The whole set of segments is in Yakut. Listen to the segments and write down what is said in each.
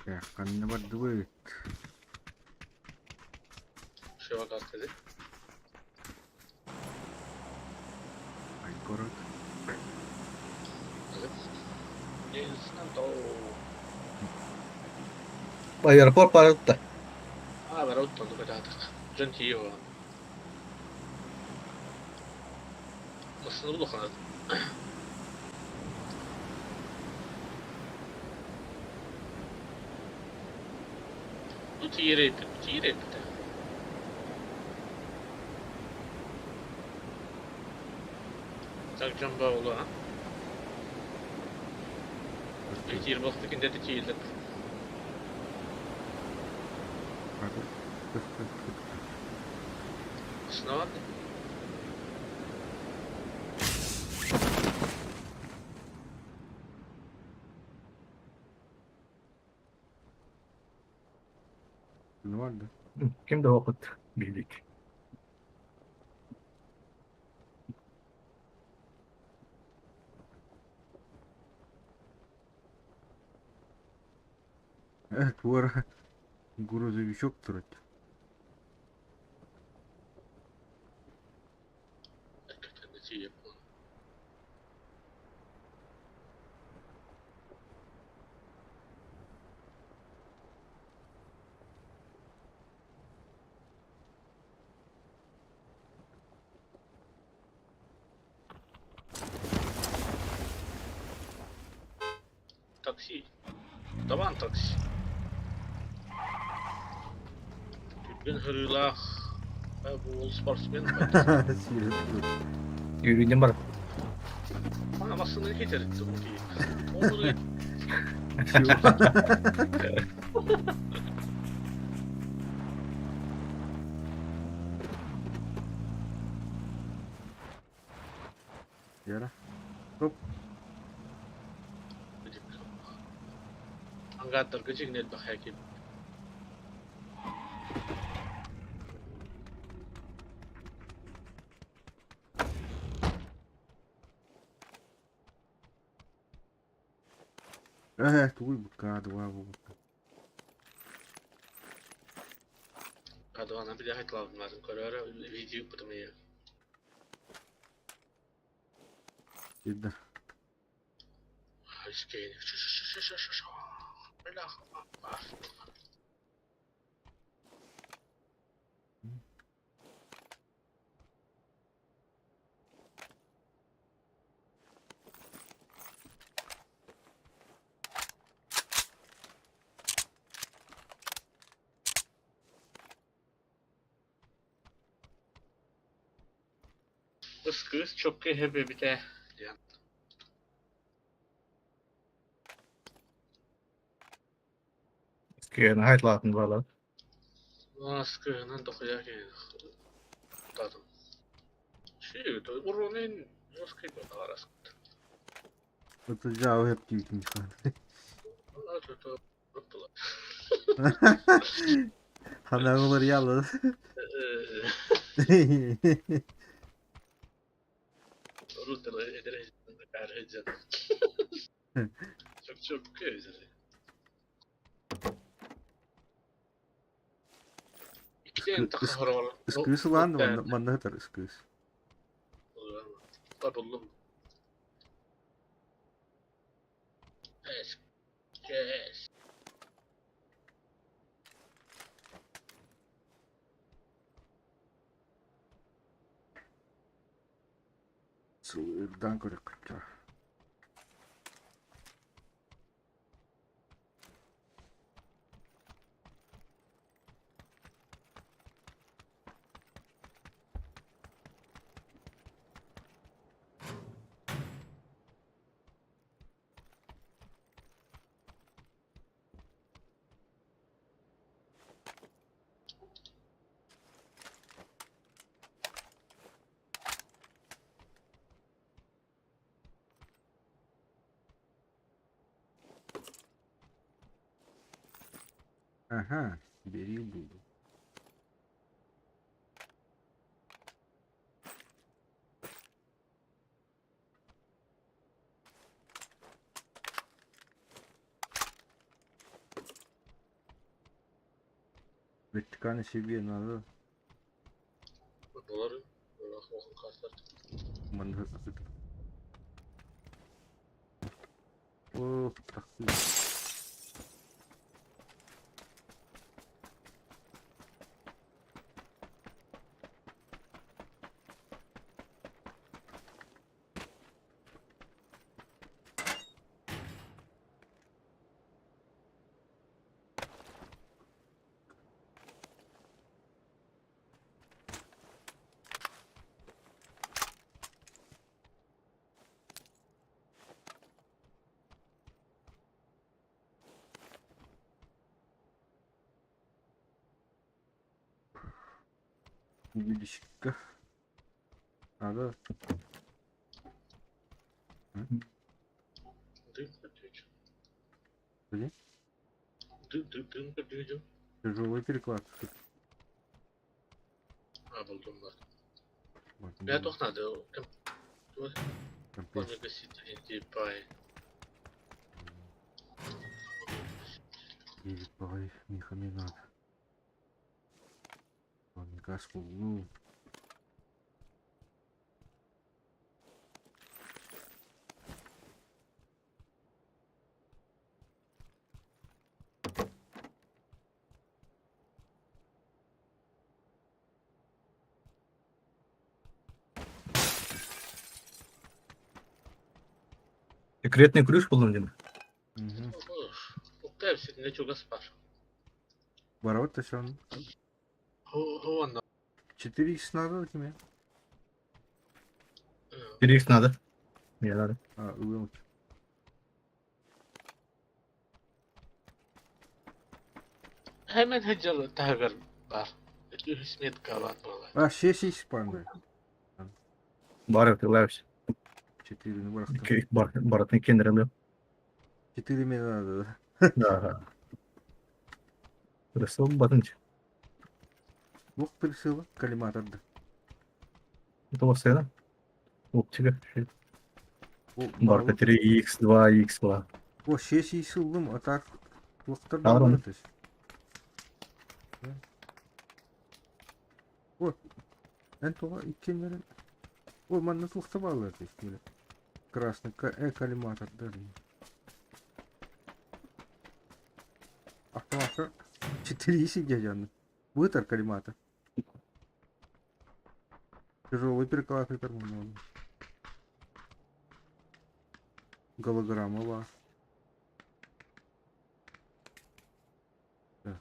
Ханна бардыбыт? Шивакастыды. Айгород. Аэропорт барытта. А, барытта, ну катаатах. Дьон тиийэ буолан. Массыына улахан. Ну тиийэр тиийэр эппитэ. Так дьон баҕа а? Тиийэр буолтукин дэтэ тиийэллэр. Основан. Vardı. Ким да опыт билик. Туора грузовичок турат. Такси. Табан такси. Түргэн хырыылаах бу спортсмен. Yürüyün бар. Ана массыына кетер Оны Яра. Хоп. Ангаттарга дьиҥнэр бэхэкин Ээ, тугуй букка два буолбута. Адвана билэхит лавмарын көрөөрө видео потом я. Ида. Кыс чопка хэбэбитэ диэн. Киэн хайтлаатын бала. Аскыһынан дохуя киэн. Тадым. Ши, то уронен жесткий барас. Это жау хеп тиитин хан. Ханаҕылар ялы. Ыскыыс ылаан манна сытар ыскыыс. Табыллым. Yes. Сылырдаан көрөххө. Ага, бери буду. Ткани себе надо. Болар. Манна О, тахсыы. Видишь-ка. Надо. Где? Тяжелый переклад. Бля, туох надо? Девять бай, мехаминат. Газ ну. Секретный ключ буллум диэн. Ворот сон. 4 х надо у тебя? 4х надо. Мне надо. А, угол. А, 6 х панда. Бары тылаешь. 4 ну барахта. Бар, баратын кендрелі. 4 мне надо, да. Да. Рысыл батын. Лук присыла, коллиматор да. Это у сына. Оптика. О, Барка 3х, 2х, 2. О, 6 х ылдым, а так луктар Таарон. бар О, эн туга иккеннерин. О, манна туохта баалар дейт. Красный коллиматор да. Автомат 4 сидя Вытар коллиматор. Тяжелый переклад карман. Голограмма ва. Так.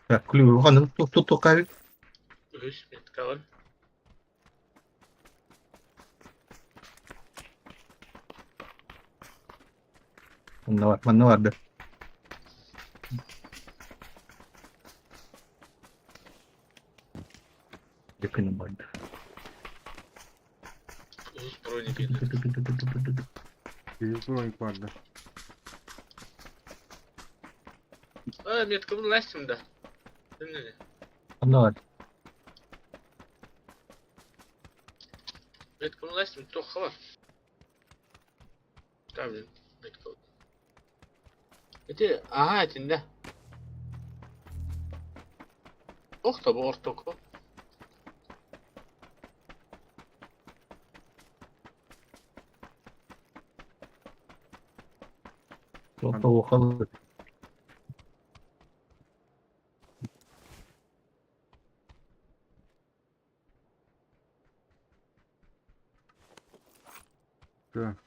Так, ключ. Ханын тут тут токай. Манна бар, манна бар. Деканы бар. Броник бар да. Манна бар. Тут Так.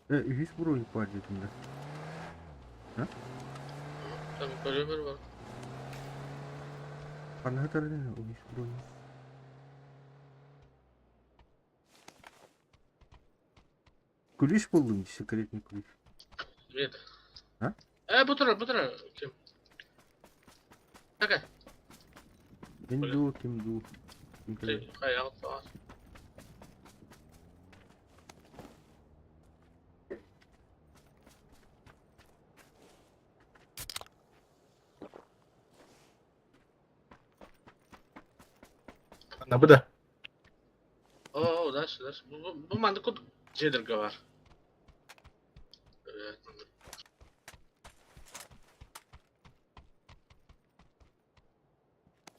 Үһүс броник бар дедим да. Ханна тарыны үһүс броник. Ключ булдым, секретный ключ. А? Ким ду, ким ду. Ким кэлэр. Манна бу да.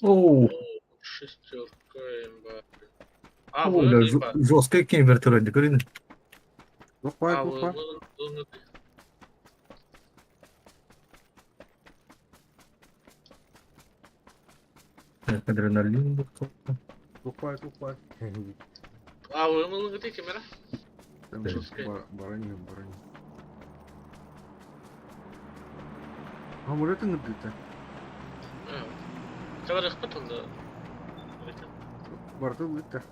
Оу, Шестерка имба. А, о, вы бля, имба. жесткая кемпер турар дии, көрүн. Туох баар, А, туох вы баар? вы Адреналин букка. Туох баар, туох баар? А, вы мылыңгыты кемера? Баран иһин, баран иһин. Хамыры тыҥырдыта. Табарыхпыт онда. Барда ылыта.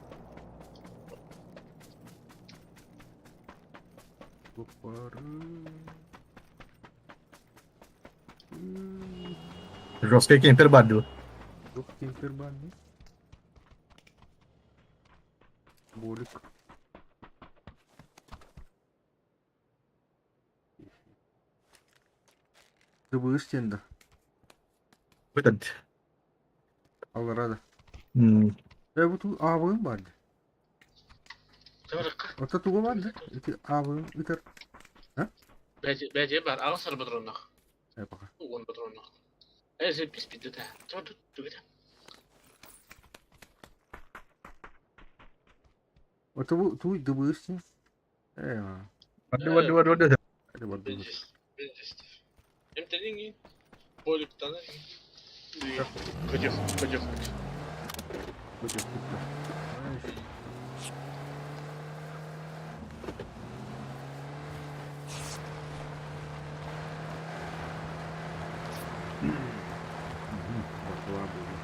Туох баары? Жесткая кемпер бар дии. Туох кемпер баар Болик. Дыбыыс диэн да. Бытат. Аллара да. Э бу ту аабыгын баар дии. Табарыкка. Оттон туга баар да? Ити аабыгын ытар. Бәдьэ бар, аҕыс патроннах. Э пока. Уон патроннах. Э, запись пидде Тут тугу Оттон бу ту дыбыыс диэн. Э Барды, барды, барды, барды. это бар дыбыыс. Эмтелиңи поликтана. Көтөх, көтөх. Көтөх кутта. Бакла буолла.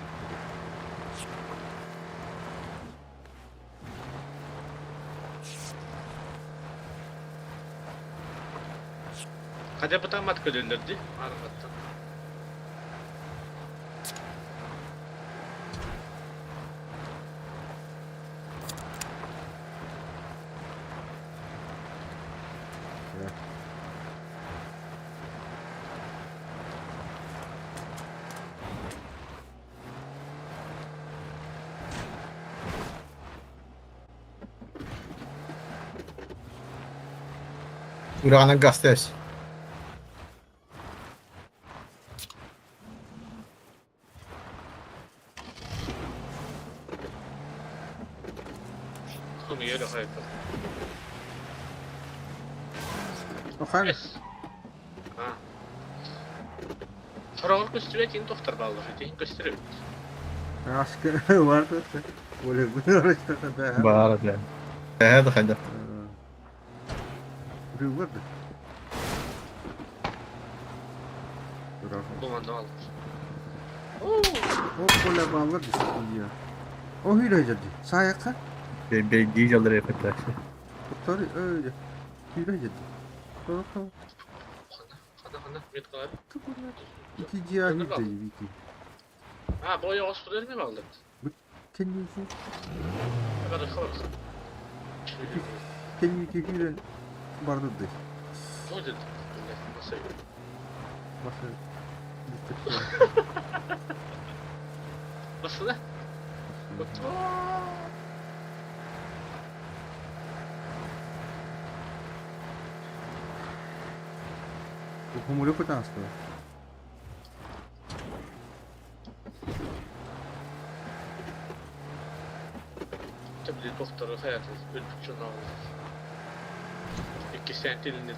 Хотя бы там открыли, Арматтан. Урана гастес. Хумиера хайта. Охана. А. Сороҕор көстүбэт иин тохтор бааллар, итиин көстөр эбит. Аска бар да. Олег да. Баар, бля. Э, да хайда. Рюлар да. Бу манна алыр. О, коля баалар дии. О, хүйрэ дьэ. Саайакка. Бей жалдыр эпеттер. Тори, ой, хүйрэ дьэ. Хана, Хана, хана, мет калар. Ити дьиа хүйрэ вики. А, бу ойоҕос турар ме баалар. Кенники. Бары хабар. Кенники хүйрэн барды да. Будет. Баса. Баса. Баса да? Хомуру потанство. Тэбли доктору хаятын өлбүт дьоно Иккистээн тилиннит.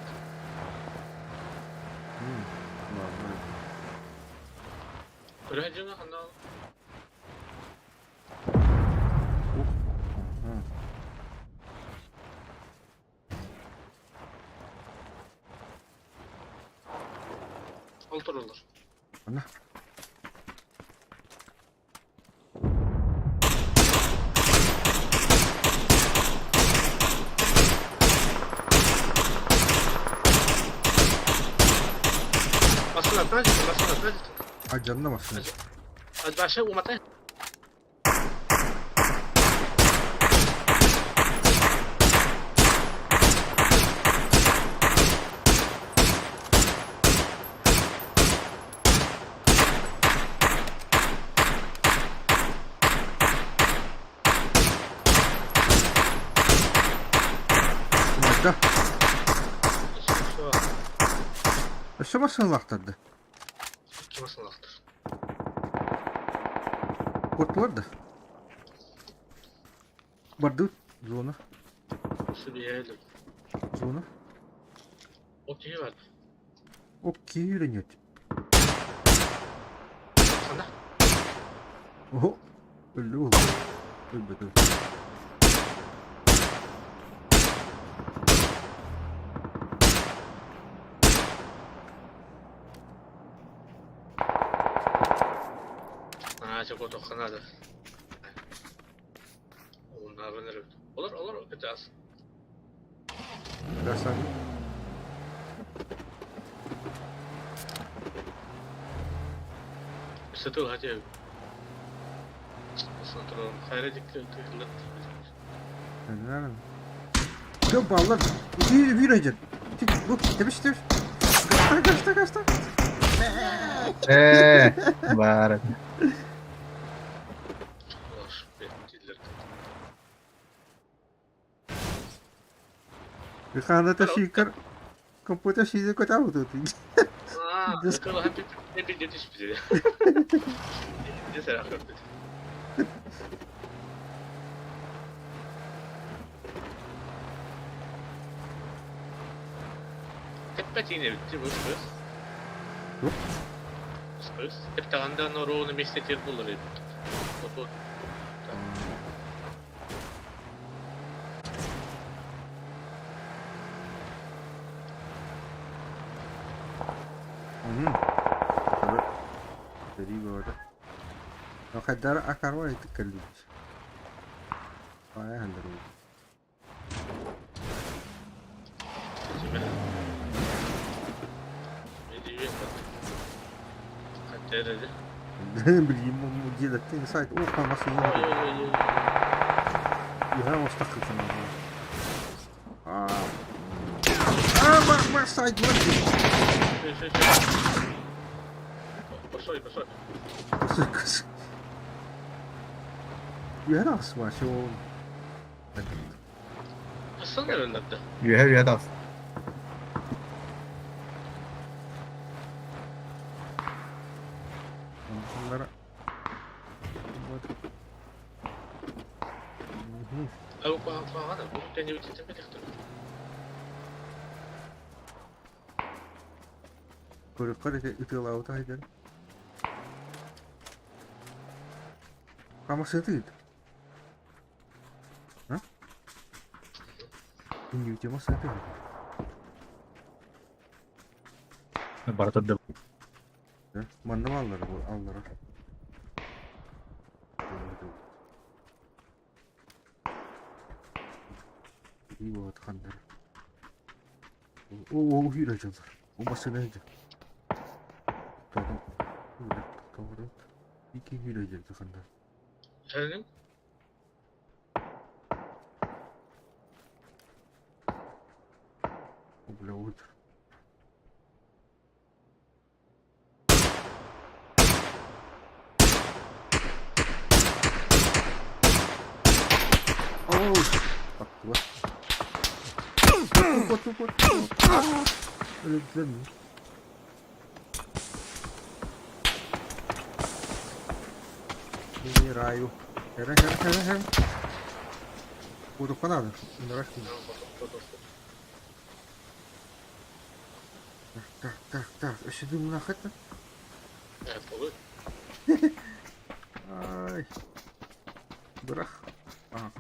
Көрө дьоно ханна Ол туруллар. Ана. Басына тажит, басына тажит. А жанна басына. Баша уматай. Да. Өссө басын лақтарды. Ким басын лақтыр. Куоттулар да? Бардыбыт зона. Сибиэли. Зона. Ол киһи бар. Ол киһи нет. Хана. Оһо. Өллү буолла. Өлбөтүм. Аа, чэ, куотуохха наада. Ууннаабын эрэ. Олор, олор, кытаас. Красавчик. Сытыл хотя Дьэ баллар биир биир айдьан. Бу тэбис тэбис. Гаста гаста гаста. Ээ, баар. Ханата шикар компьютер шизе көтә бу. Аа, это түспүтэ. Десер акырбыт. Тэппэтине битти бу спыс. Спыс. Тэптаганда норуону местетир булар эбит. Оту. Сэрии бөҕөтө. Хайдара акарва итик кэллибит. Аайа хандарыбыт. Билигин дьиэлэттэн сайт о хамасыйын Иһэ остах Аа бар бар сайт бар. Пошой, пошой. Үһэ тахсыма шоу. Хасан эрэллэрдэ. Үөһэ үөһэ тахс. Куһаҕан бу кэннибититтэн бэтэхтэр. Көрүөххэ ити ытыалаабыта хайдан. Хамасытыыт. А? Инньүтэ масытыыт. Барыта да Манна бааллара бу аллара. Вот хандар. О, уһуйра дьыллар. О массыына сылдьар. Тоҕо Ики hüyle дьылды хандар. Efendim? О, бля, вот. О, аттыга. Кот, кот, кот. Өлөктөр. Умираю. Хера, хера, хера, хера. Буду надо. Так, так, так, так. Өссө дымнаах это. Olur. Ай. Бырах. А.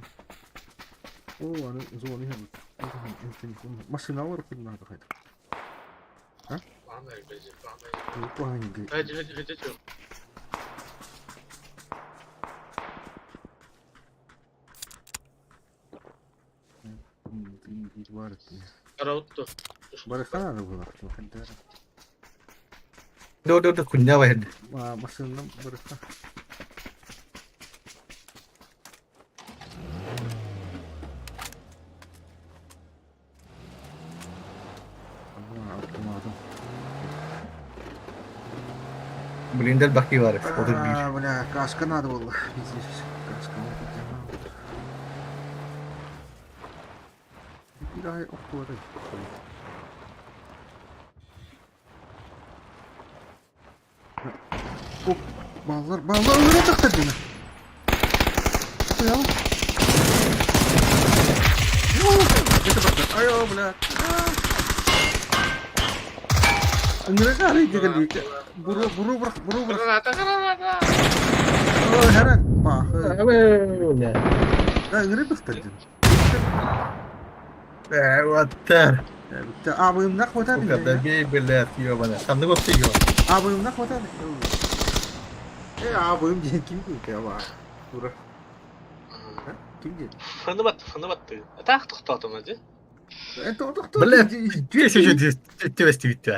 О, аны зоны иһэбит. Машиналар куднаада хайда. Баамай бези, баамай. Куһаҥҥы. Hadi hadi hadi diyorum. Караутtu. Барыхана буолар. Хайдара. Ду ду ду кунья байд. Машина барыха. Автоматом. Блин, баки бар. 31. А, бля, каска надо было. Пиздец. Каска надо. Кидай опоры. Оп, баллар, баллар, өлө тахтар дина. Быһалар. Айо, бля. Ыҥырык арыйда кэлбит. Буру, буру бырах, буру бырах. Граната, граната! Ой, хара. Пахы. Да, ыҥырык быхтардын. Э, вот Абыымна хватает. Сука, добей, блядь, ёбаная. Ханнык вообще Абыымна хватает. Э, абыым диэн ким диэн Тура. Ким диэн? Фаны батты, фаны батты. Таах тохтоотум дии. Блядь, здесь еще түбэстибиттэ.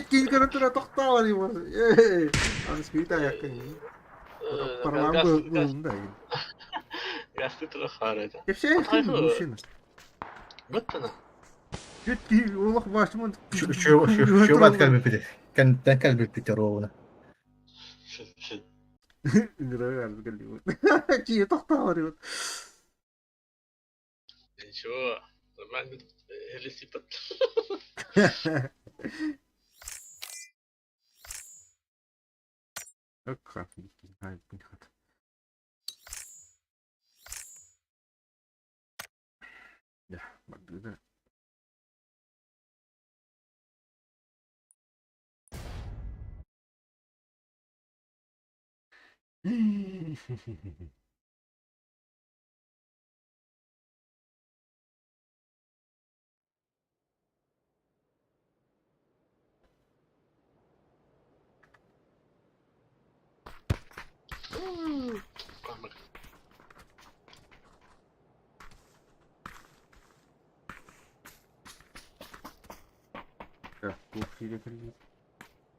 Киин көрөн тура тохтоолор Аны спирит аякка Парламент да. Гасты тура хаара. Кепсе мужчина. Быттана. Түт олох башымын. Şu bat kalbi Кэнтэн кэлбиппит ровно. Кии тохтоолор. Ничего, нормально. Элисипет. Я, бардыда.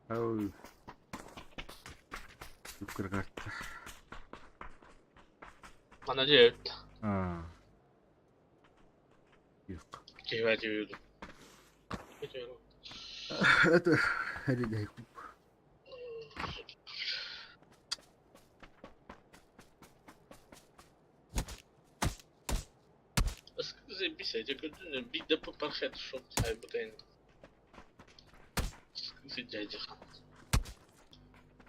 Ау. Үккэргаатта. Ана дьэ Аа. Юк. Киһи дьиэ Это это Scusi, биир да пархет шоп хайбутайн. Scusi, дядя.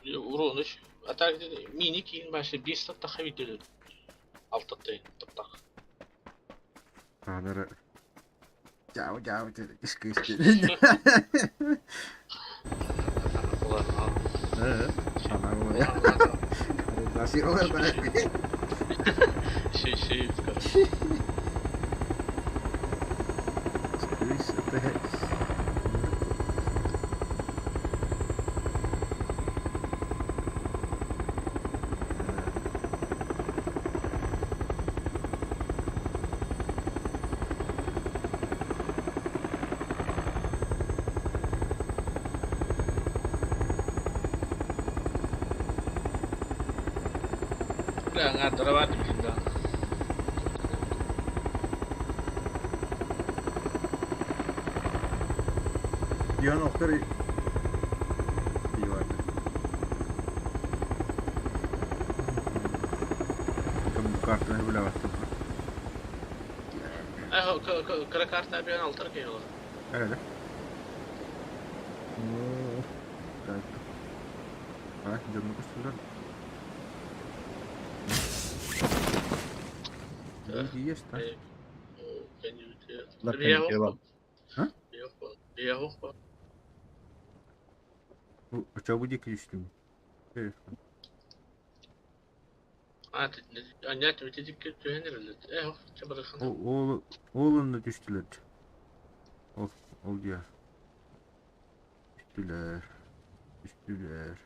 Уроныш. А так мини киин башы 5 тахта видео. Алтаттайн таптак. Таанара. Чао, чао, кис кис. Шей шей. Бля, дрова да. Диан охтар картаны билэбэттим. Кыра карта биэн алтар киһи Öyle. Так. А, дьонну көстүлэр. Люди есть, да? А? А чё будет ключ-то? Ол ол түстүлэр. Ол ол диye. Түстүлэр. Түстүлэр.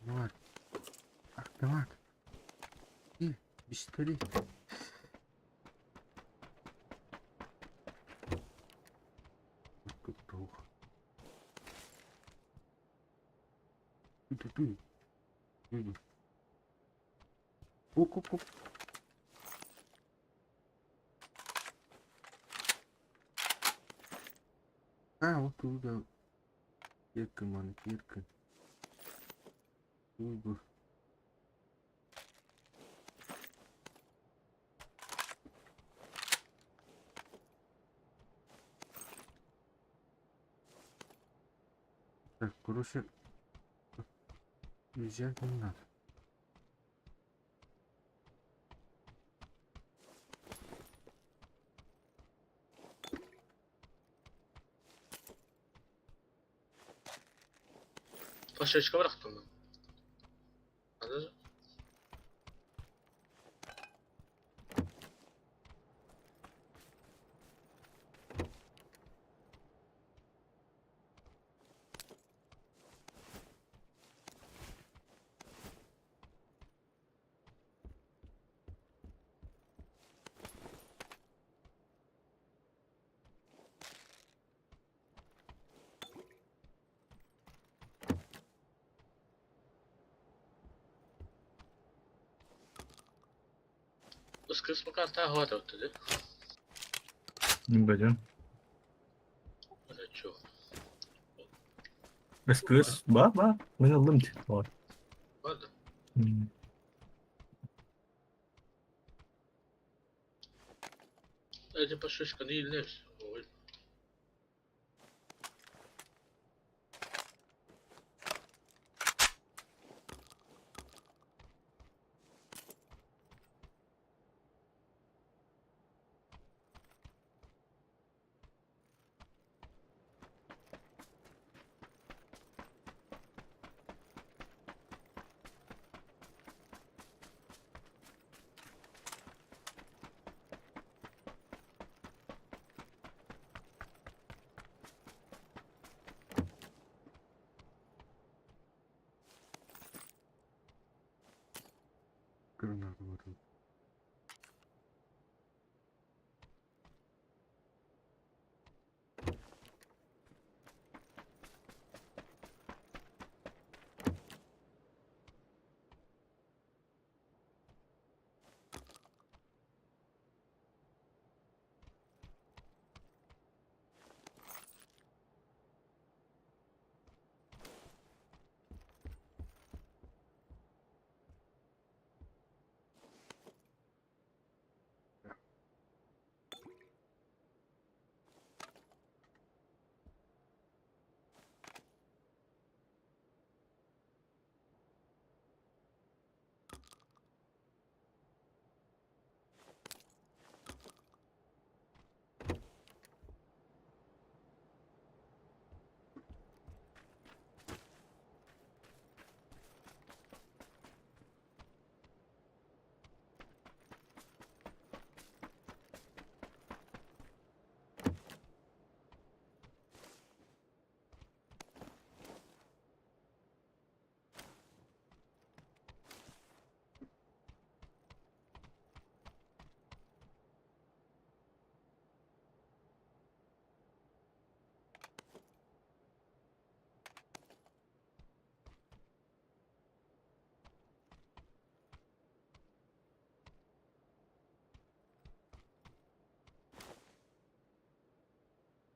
Ne var? Ah, ne var? İyi, pistoli. Тух. Оп, оп, оп. А, вот туда. Кирка, ман, кирка. Уйгу. Так, короче, уезжать не надо. Пашечка бырахтым мен. Аны Ыскыс макарта хоатабыт дии. Бөдөн. Чё? Ыскыс ба ба. Мин ыллым дии. Бар. Бар да. Эти пашечканы илнэбис. Ой. Гранату в эту.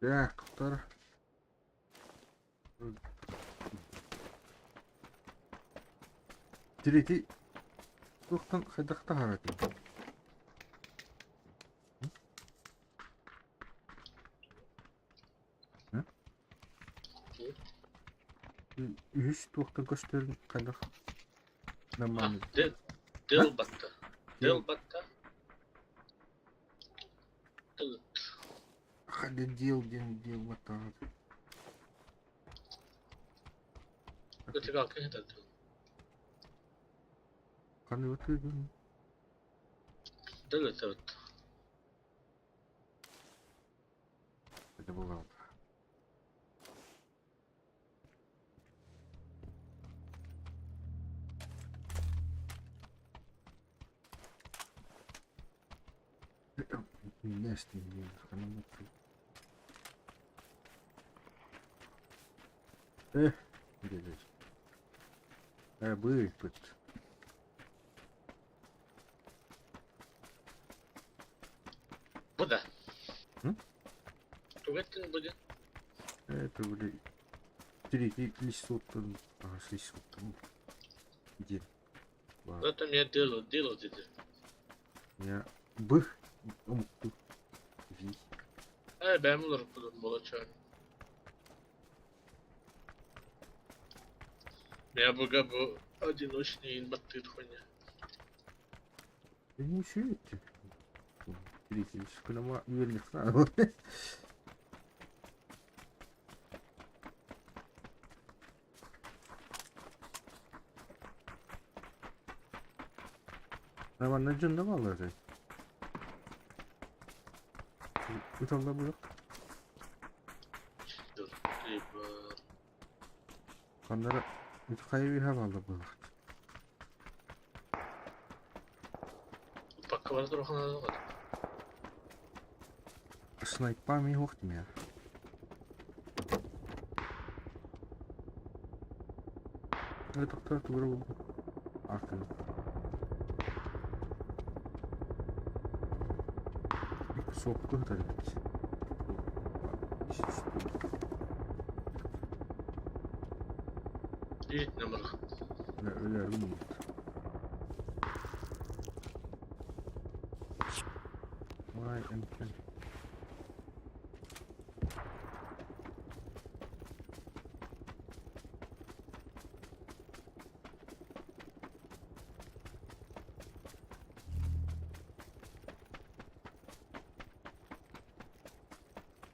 Так, втор. Третий. Туохтан хайдах таһааратын? Үһүс туохтан көстөрүн хайдах нормально. Дыл батта. Дыл батта. Дыл. Хайда дел ден дел баттаҕа. Өтүгал кэһэтэ дыл. Ханны баттыгын? Дыл өтөбүт. Это было. Nasty Eh, где Быпыт. Бу да. М? Тугэттин бу диэн? Это, блин, третий лисоттан, а, лисоттан. Где? Ладно. Это мне дылы, дылы диди. Я Б, М, П, Ви. Э, бэм олоруппутун буолачаан. Я быга бу одиночный баттыыр хуйня. Не үчүгэй Күнөмө үөрүнүк. Манна дьон да бааллар. Ыталла буйук. Ханнара хайа үһэ бааллар буоллахт. Пока бар турахана. Снайпа ми хуохтим я. Это тугура артын. Сопку тарбит. Номер. Öyle öyle. Vay emken.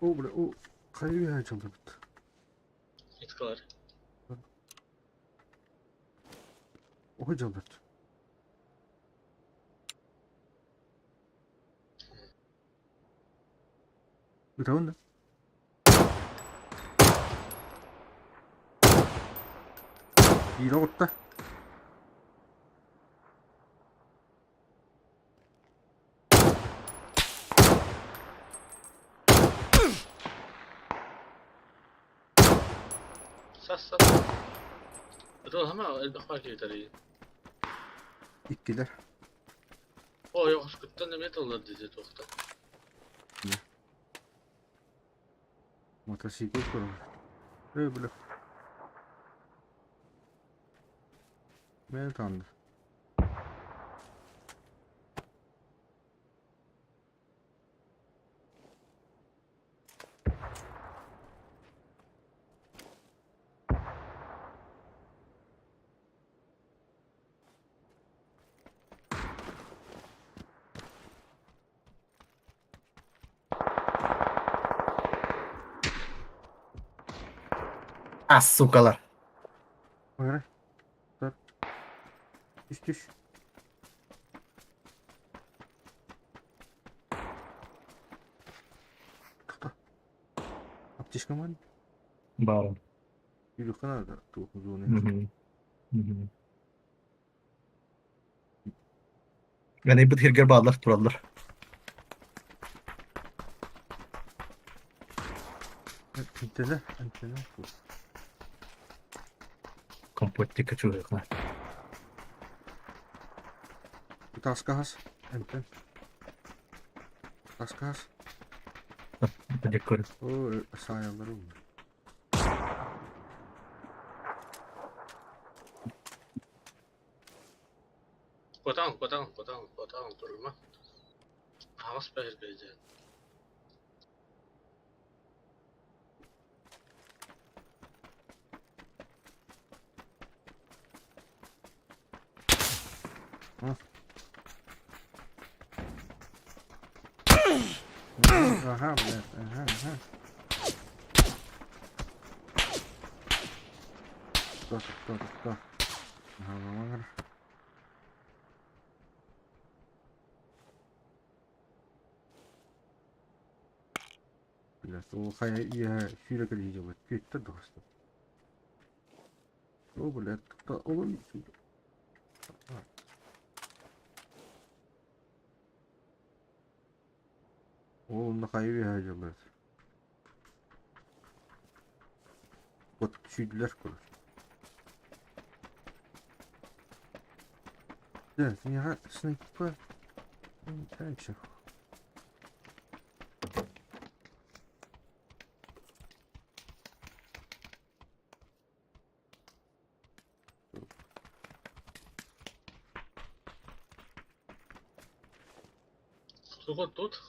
О, бля, о, хайы çaldı. Иткалар. О, çaldı. Ытабын да? Биир оҕутта. Сас сас. Ыталама элбэх бар. Иккилэр. О, йоҕускуттан эмиэ тыллар диде туохта. Мотоцикл көрөр. Эй, бля. Мени танды. А, сукалар. Ой, Так. Түш, түш. Тоқта. Аптечка ман? Баар. Үйлүххэ да туох зоны. Ганы бит хиргер баалар тураллар. Антенна, антенна. Компоттика чуйхна. Таскахас. Антен. Таскахас. Декор. О, саялар oldu. Котан, котан, котан, котан турума. Хамас бэхэр бэйдэ. Ага, блядь, ага, ага. Кто, кто, кто? Ага, ага. Блядь, ол хайа я сүүрэ кэлии Күттэ дохсто. О, блядь, кто ол Ол онно хайа дьыллар. Вот сүйдүлэр көрөр. Да, сняга снайпа. Дальше. Сколько тут?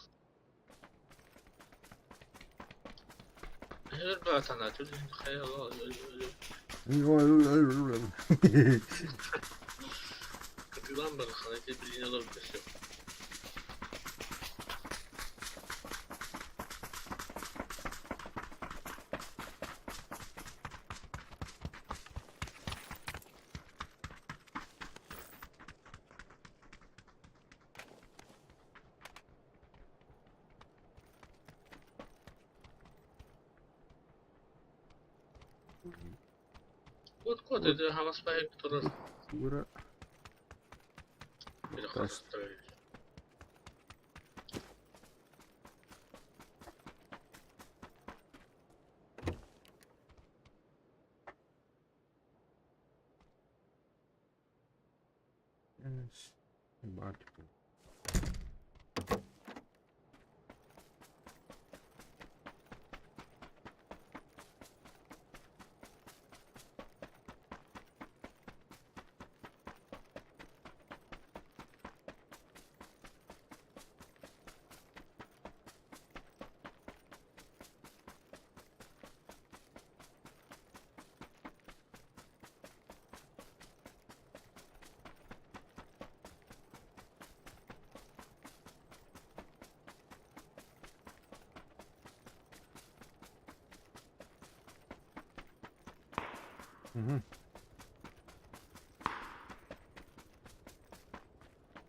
Кытыылаан барахсан ити билиини олорбута сөп. Кот кот это хаҥас баайы турар. Тугура Или Тас. хатастар. Баар типа. Мгм.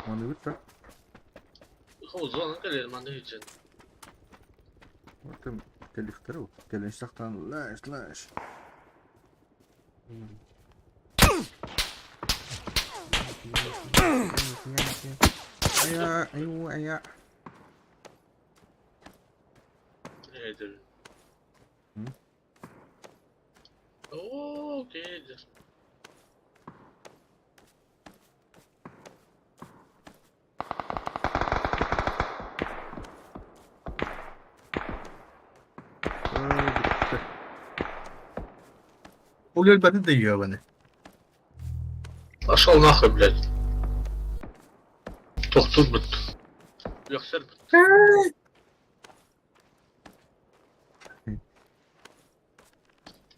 Манныгыт да? Хоузуанан кэлэр манна үчен. Вот кэлихтэр ол. Кэлэн сахтан лаш лаш. Айа, аю, айа. Эдэр. М? Оо, кэдэр. Ой, бүттэ. Ол өлбөтүн да ёбаны. Пошел нахуй, блядь. Тохтур бут. Үөхсэр бут.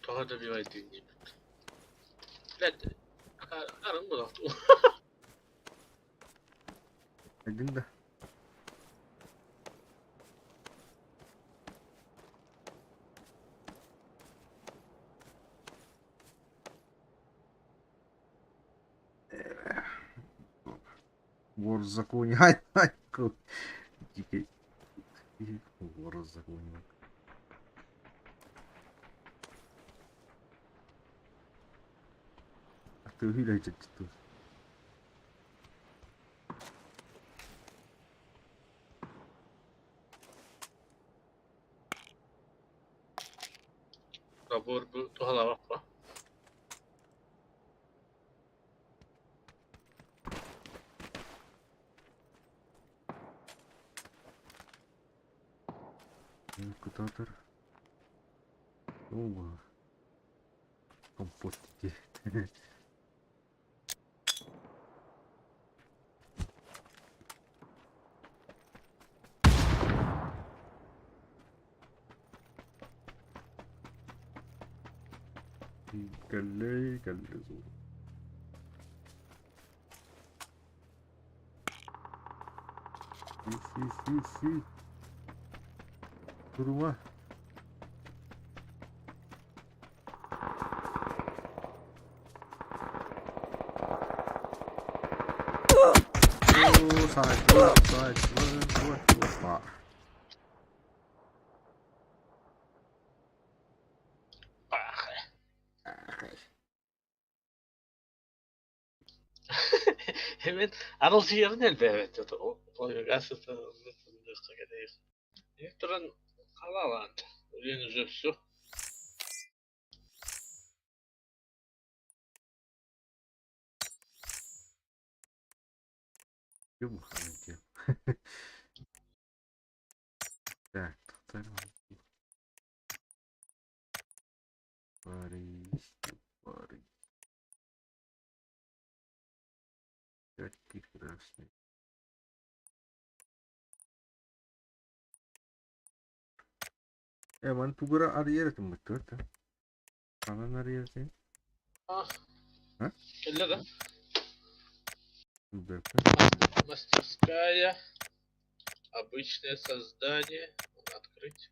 Тоҕо добивай диибит. Блядь, арын буолуохту. Айдың да. Вор в законе. Ай, ай, дикий. Вор в законе. А ты увидел тут? Забор бу туһалаабаппа. Кутатор. Оба. Компот ди. Кэллэй, кэллэ зур. Си, си, си, си. Турума. О, сай, сай, сай, Бах. Hemen аралжыйарын элбээбэт. Туран халалаан. Үлен уже все. Так, Париж, Париж. Пятки красные. Ман тугура арыйар этим быттыр. Анан арыйар этим. А, А? Кэллэ да? Да. Мастерская. Обычное создание. Открыть.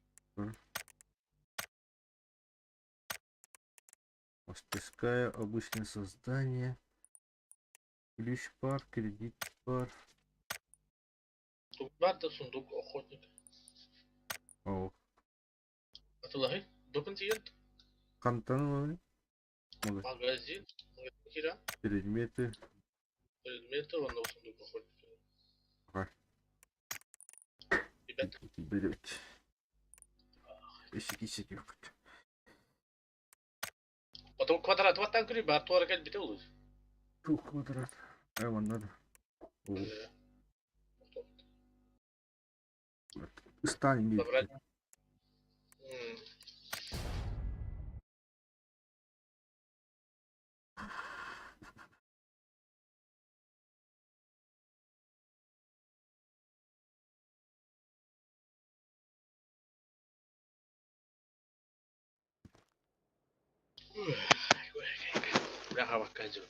Мастерская, обычное создание. Ключ пар, кредит пар. Сундук бар да сундук охотник. О, Атылаһый. Докун тиийэн. хантан ылабын? Магазин. Магазин кира. Предметы. Предметы уонна сундук охотник. Ага. Ребята. Блять. Исики ёпт. Потом квадрат вот так гриба, а то кэлбитэ улус. Ту квадрат. А, вон надо. О, Стань мир. Забрать. Бляха ваккадю.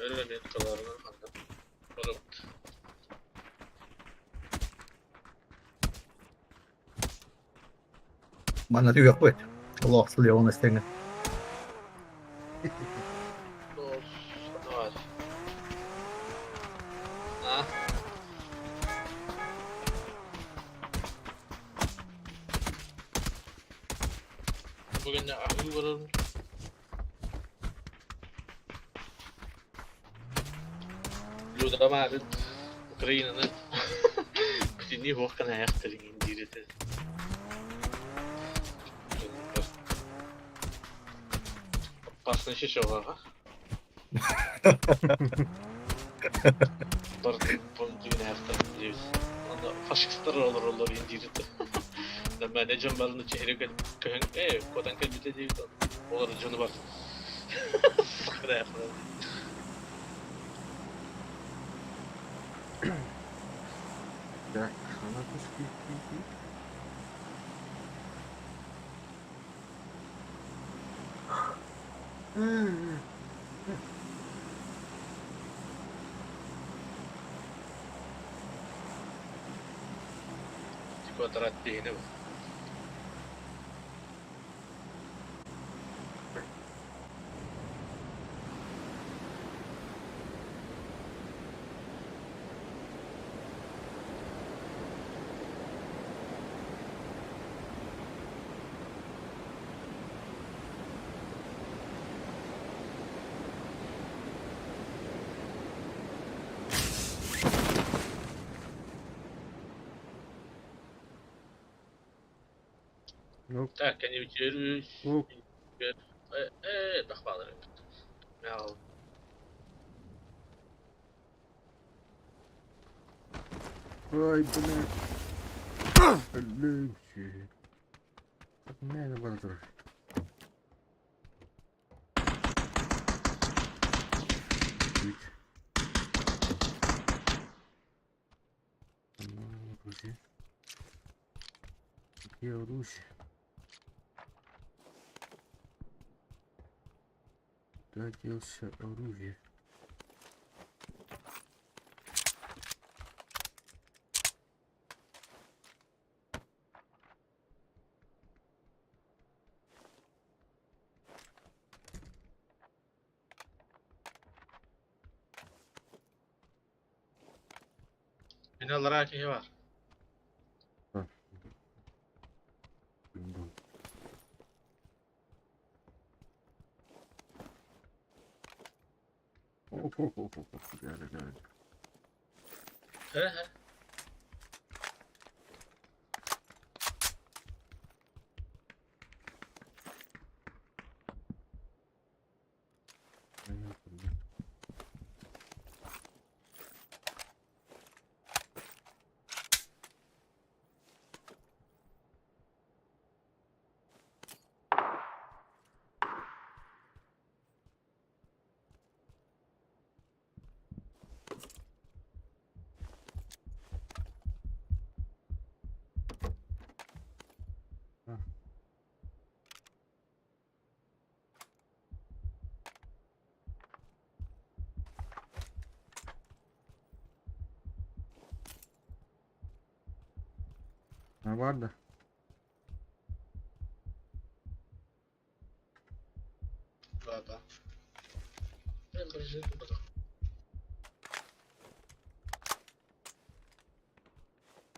Öyle меткаларынан ханна. Барыбыт. Манна түгэх Олох сылыйан истэҥҥэ. Давай. А? Бүгүн аһыы барарым. Люда маарыт Украинаны бүтүннүү суох гына айахтарын диир этэ. Опасный шишоҕа. Бар айахтарын диэбит. Онно фашистар олороллор диир этэ. Мээнэ дьон барыны чэһири көһөн куотан кэлбитэ диэбит. Олор дьону бар. Сахара айахтарын. Так, она куски. Квадрат диэни бу. Ну, Так, они вечерю. о, Бахвалары. Мяу. Ай, блядь. Блядь. От меня базар. Оружие. Где оружие? Куда делся оружие? Binalara киһи бар. Бум. Оп, оп, оп, оп, оп, гали, гали. Һэ. Понятно. А баар да? Да, да. Мен бір жерде бар.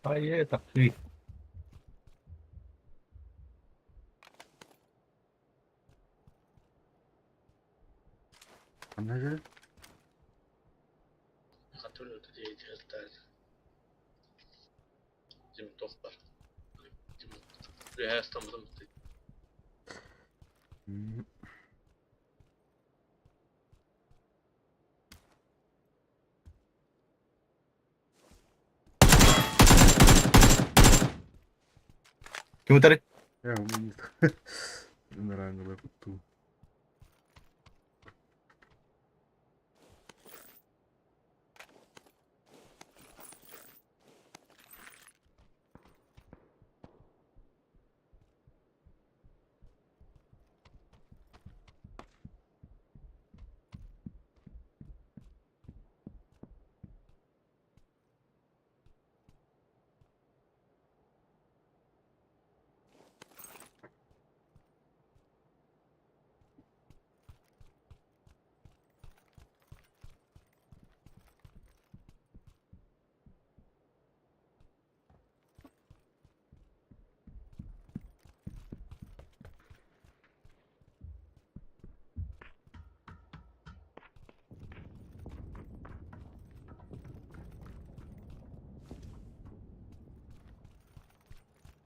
Хайа, тахсыы. Ханна дьэ? М. Ким утары? Я Нормально ту.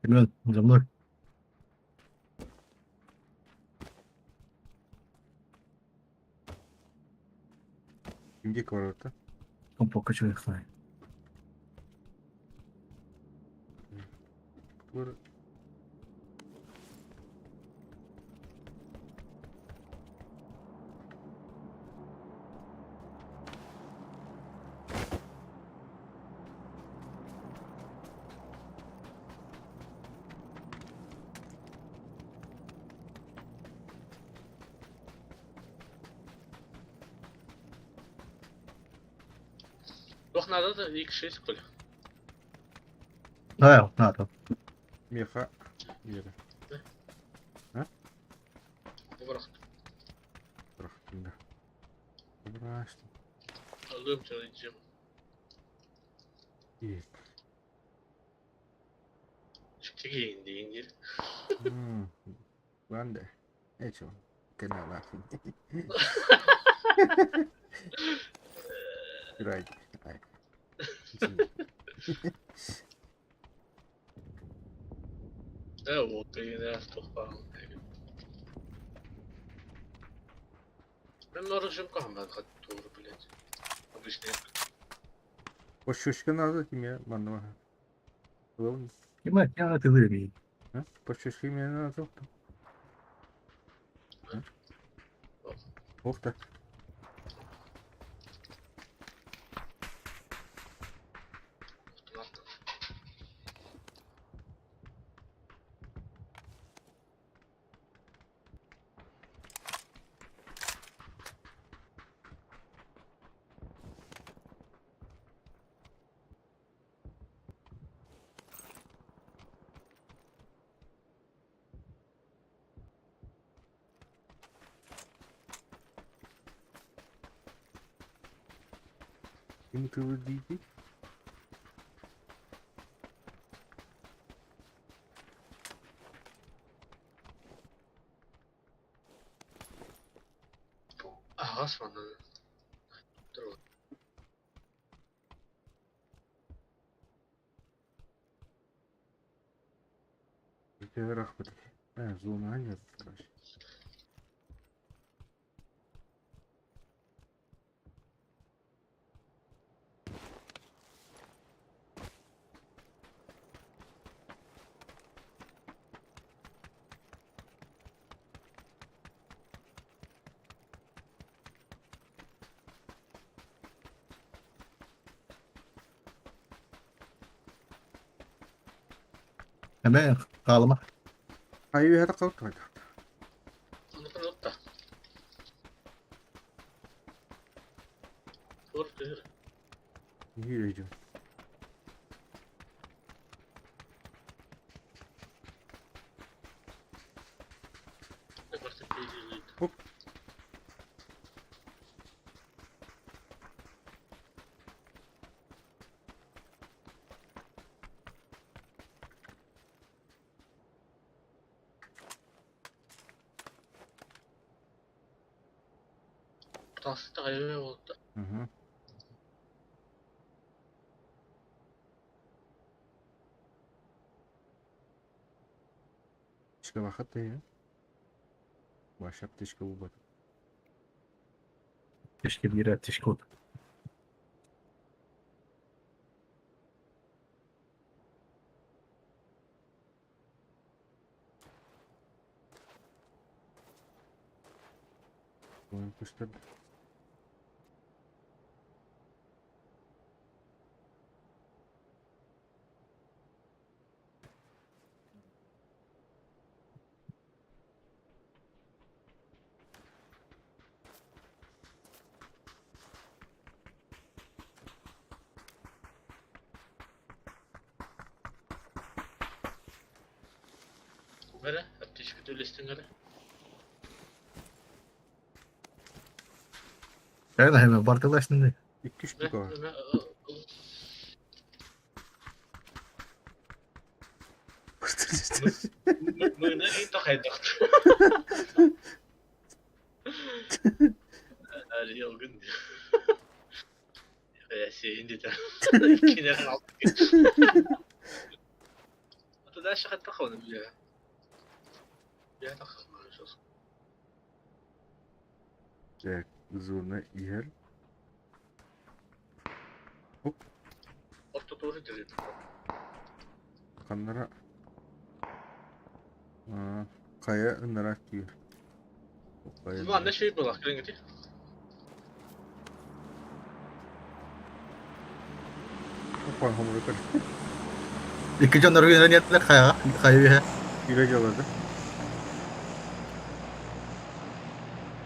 Семен, за мной. Кимге квадрата? Он пока человек знает. Квадрат. Туох наада да X6 көл. Да, надо. Меха. Вера. Бу Да. Брашты. Алым чалыджым. И. Чиги инди. Ладно. Эчо. Канала. Right. Ай. Да, вот и да, тохпал. Мен оружием кахман хаттур, блядь. Обычный. Пощечка надо тебе, манна. Главное. Кима, я ты вырви. А? Пощечки мне надо. Ох так. Ким ты выглядишь? Ага, манна. Рахмат. Зона нет, короче. Hemen kalma. Айы это қалып тұрады. Оны Тур тыр. Үйрейді. Оп. Таста хайа буолта. Угу. Тишкалаахат да Ваша аптечка буолбат. Тишки биир аптечка вот. Көстөр. Эрэ, аптечка үллэстиҥ эрэ. Kayda hemen barkalaştın. Икки штука бар. Мыына иин хайдах. Ялгын. Сиин дите. Кинер алты. Ата дальше хатта хону бля. Я так Так, зона иһэр. Орто тоже держит. Ханнара хайа ыннара тиийэр. Хайа Ну, анна шей была, кэлиҥҥити. Опа, хомурук. Икки дьон өргүнэн хайаҕа хайа үһэ. Киирэ дьалады.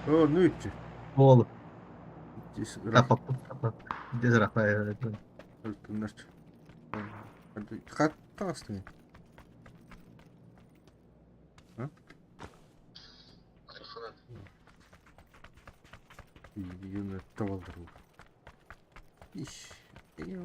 О, ну иччи. Буолу. Здесь ыраах Таппаппыт таппап. Здесь ыраах ыртыннар. Хат таҕыстыҥ. Атаханан. Юны табалдар. Иш. Эйо.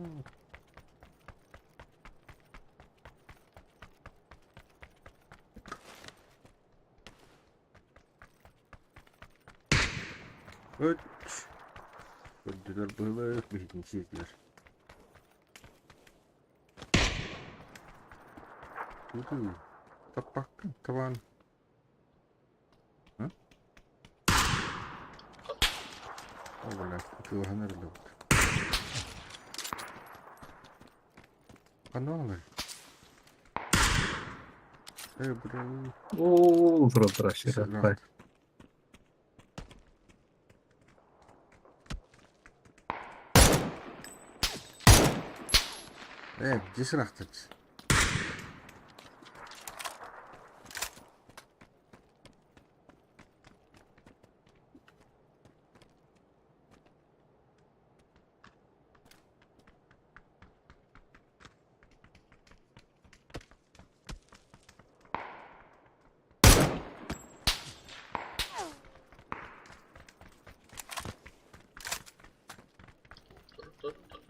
Өт. Көрдүлэр быһылык биһитин сиэтилэр. Туту. Таппаккын табан. А? О, блядь, ытыалаһан эрэллэбит. Ханна бааллар? Э, бля. Оо, тура Э, дьиэ сырахтар. Тур, тур, тур.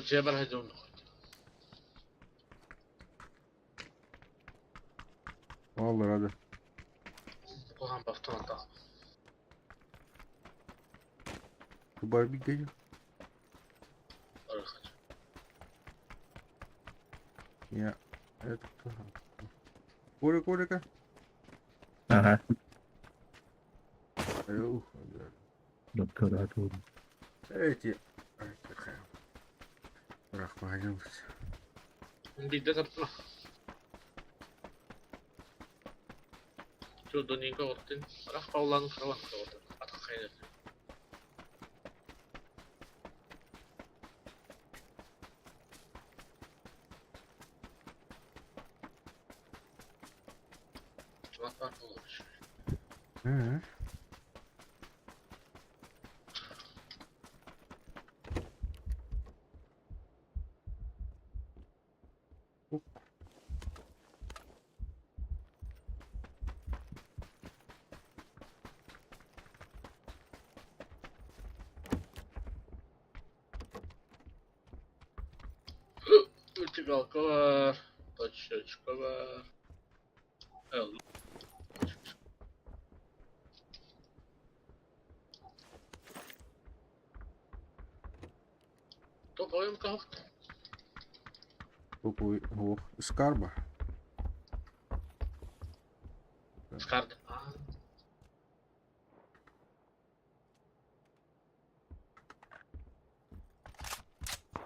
Дьиэбэр хайдах Бааллар hadi. Куһаҕан автоматтаах. Бар bir geliyor. Барыхат. Я. Это. Коля, Коля, Ага. Эй, Эти. Рахманинов. Биирдэ тартына. Чудонинка оттын. Рах паулан караван караван. Атах хайнер. Чумат бар болор. Ээ. Вертикалка бар, точечка бар. Тоқойым кахт. Тупой ох, Скарба. Скард.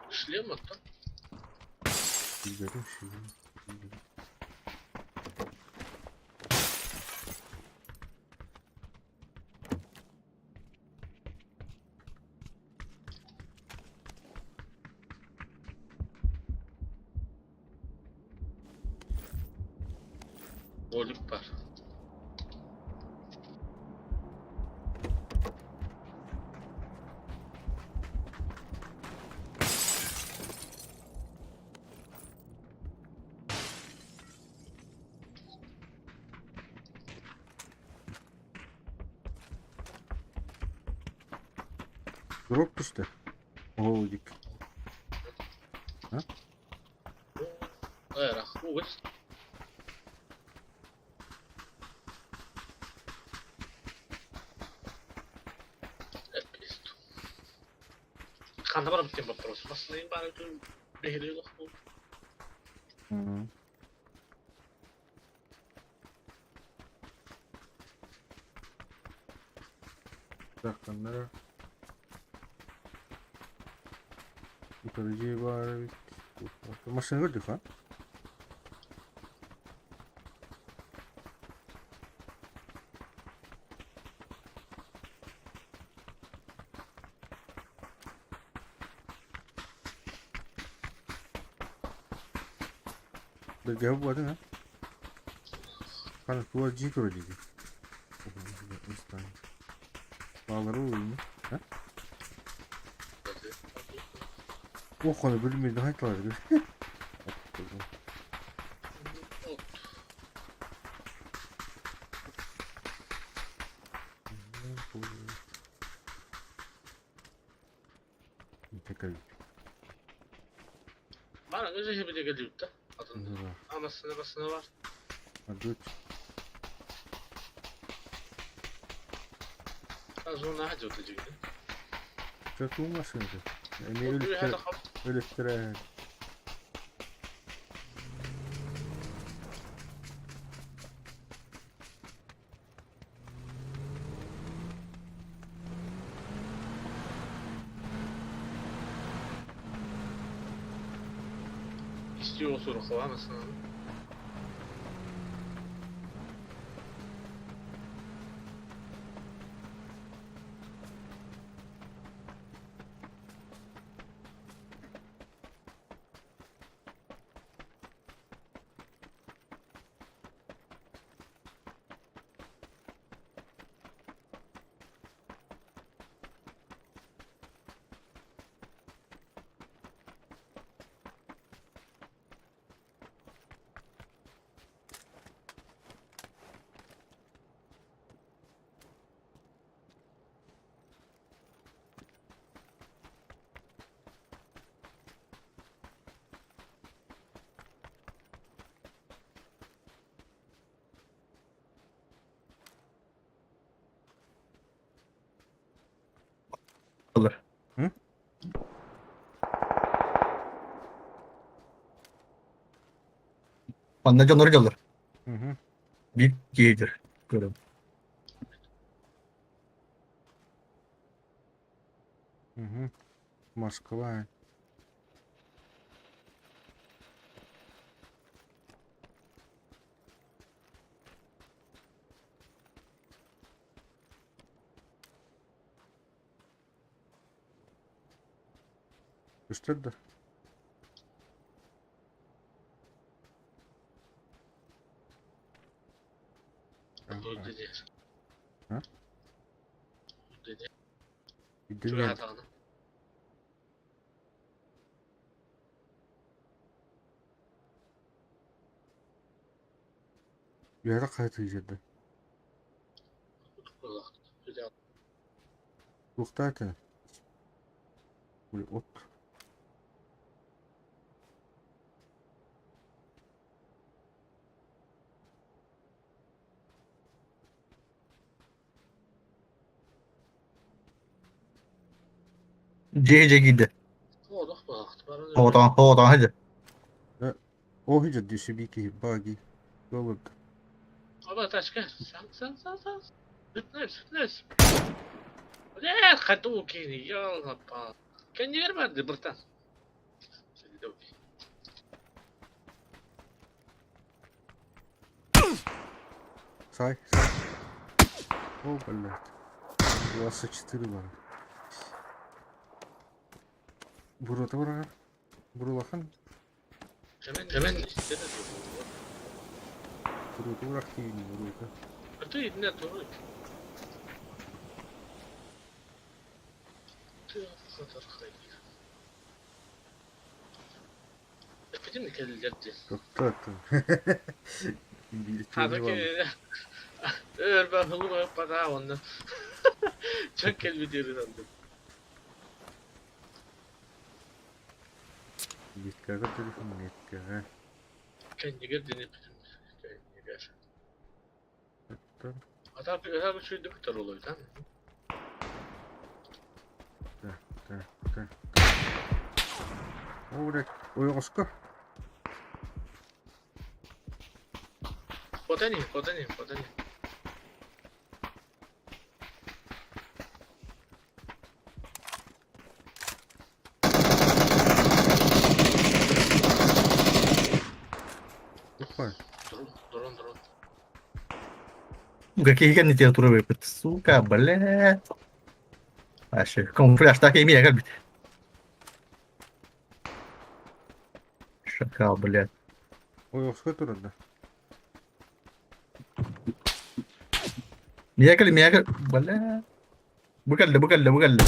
Шлем оттан. Golük бар. Дроп түстэ. Голодик. А? Эх, угось. Ханна барабыт диэн боппуруос. Массыына баара бэһиэлэй олох Так, ханнара. Утары баар эбит. Машина көрдүк, а? Бэргэһэ буолбатын, а? Хана тула дьиэ турар дии. Баалары уйуну. А? Ох, оны билмейді айтылар. Баар өз эһэбитэ кэлбит да. Атын амассына бассына бар. Зона хадьота дьиҥэ. Чатуу машината. Эми өлүктэр өлүктэрэ. Истио сурукла масына. Olur. Hı? Манна дьоннор дьоллор. Мгм. Биир киһитир. Көрөм. Мгм. Москва. Көстөр да? А? Dedi. Үйден Чугаһаатаҕына. Үөрэх хаһыытыы сылдьар. Туохтаата? Били от. Дьиэ дьиэ киирдэ. Оҕотоҕун оҕотоҕун сылдьар. Ол сылдьар дии сибии киһи баги. Олордо. Оба тачка. Сан сан сан сан. Сүтнэс сүтнэс. Бля, Hadouken, ёлапа. Кэннигэр барды, братан. Сай, сай. О, блядь. 24 бар. Буруота барар. Бурулахан. Кэмэн Буруота барах тиийин буруота. А ты не туруй. Ты Эппитим кэллэр дии. Тоқтоо. Хата өр баһылы пата онно. Чак кэлбит андым. Меткаҕа телефон меткаҕа. Кэннигэр диэн эппитим. Кэннигэр. Оттон Ата ата үчүгүйдүк турулуйтан. так, так, так. О, блядь, ойоҕоско. Хотани, хотани, хотани. Опа. Дрон, дрон, дрон. Какие литература выпад? Сука, блядь. Вообще, камуфляж так и меня как бы. Шакал, блядь. Ойоҕоско турар да. Миякали, миякали, бля. Бу кэллэ, бу кэллэ, бу кэллэ.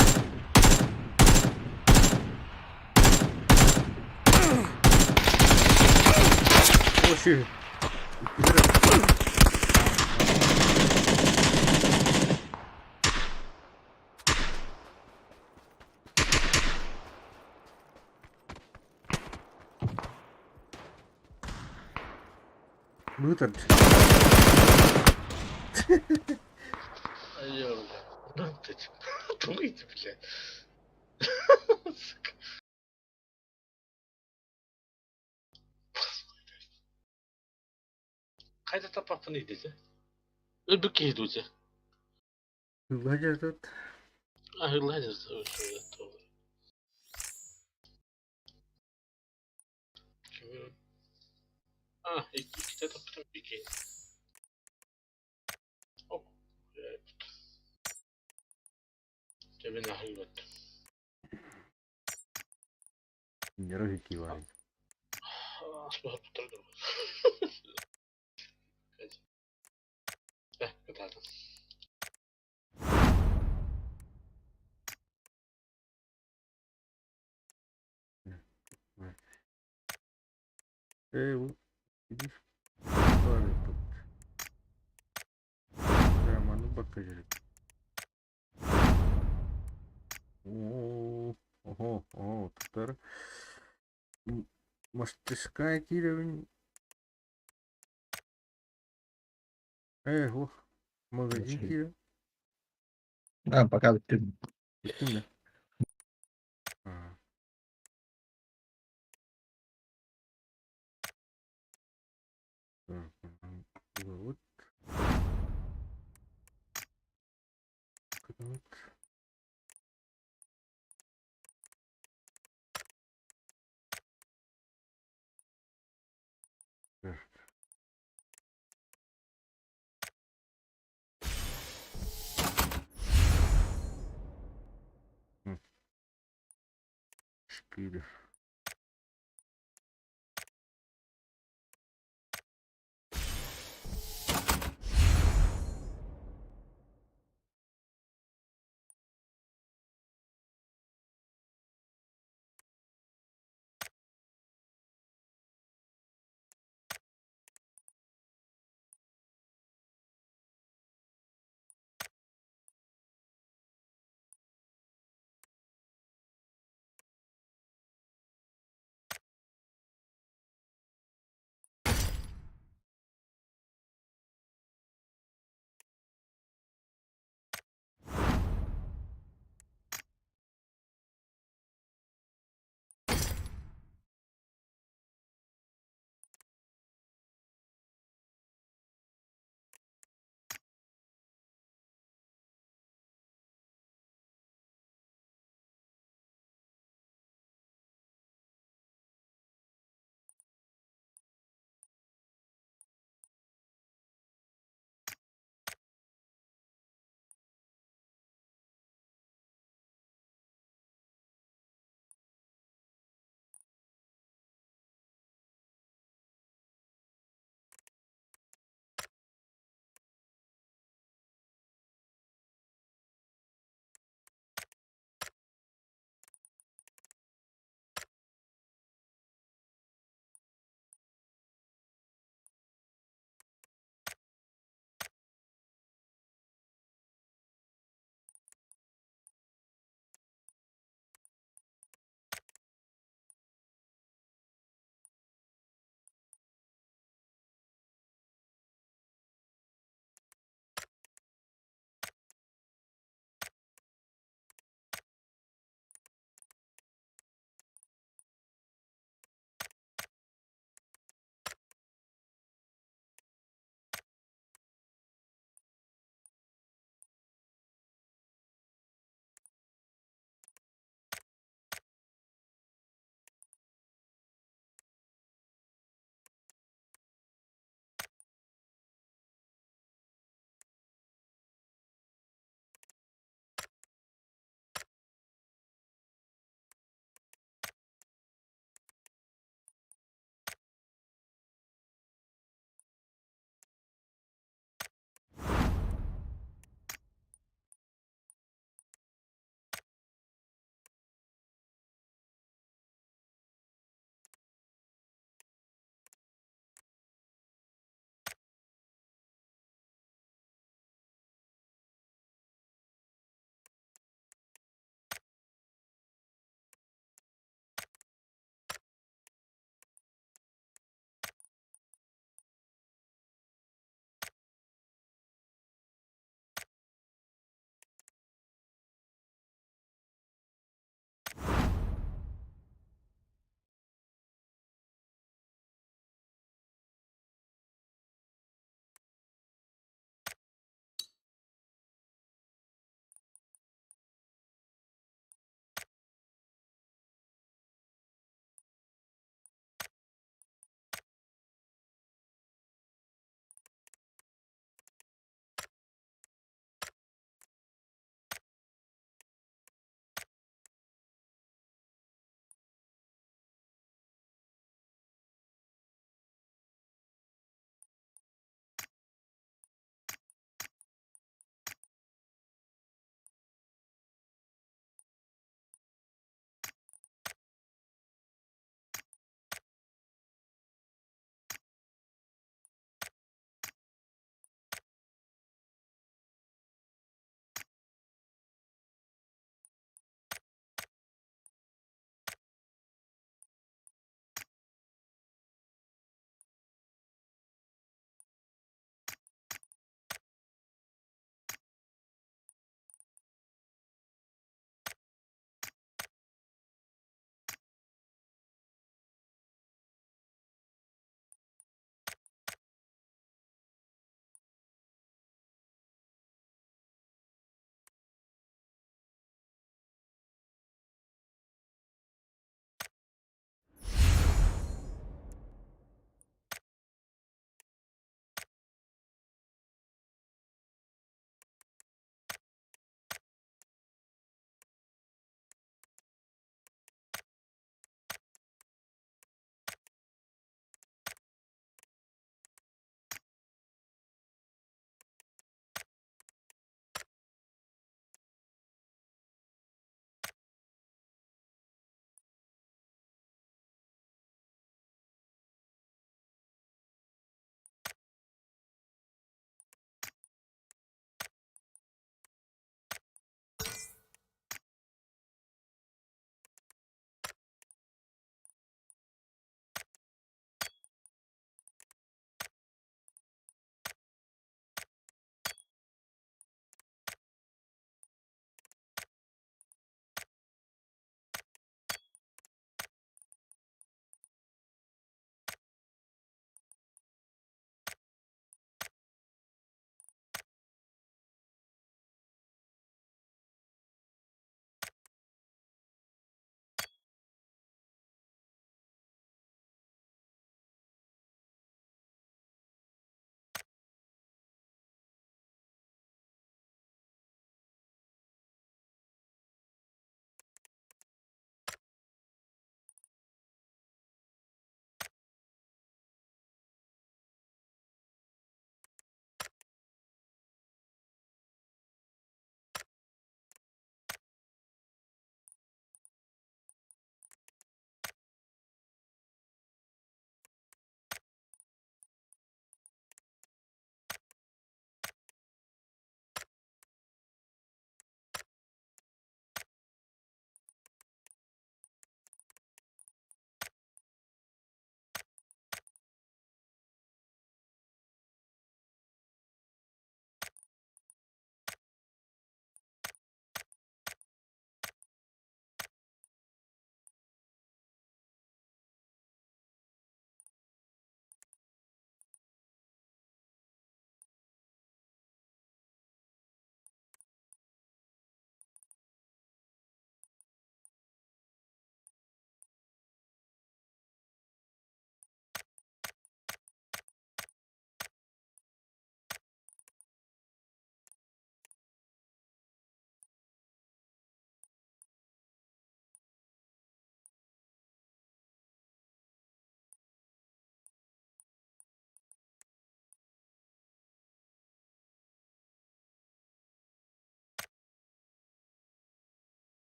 О, сү. Иккилэр. Быытар. Айо, бля. Ты думаете, бля. Сука. Хайда таппаппын идете? Өлбүт киһи дуу дьэ? Ыллаһа Аһыылаһа А, иккитэ таппытым икки. Оп. Дьэ мин аһыыбат. Нервы кивай. Аспаһар Э, кытаатын. Э, иди тут. Прямо, ну покажи. О, ого, о, тутар. Мастерская киирэбин. Э, ох, магазин киирэ. А, пока ты. Бүттүм да. А. Так, вот. Вот. Так. Шкиля.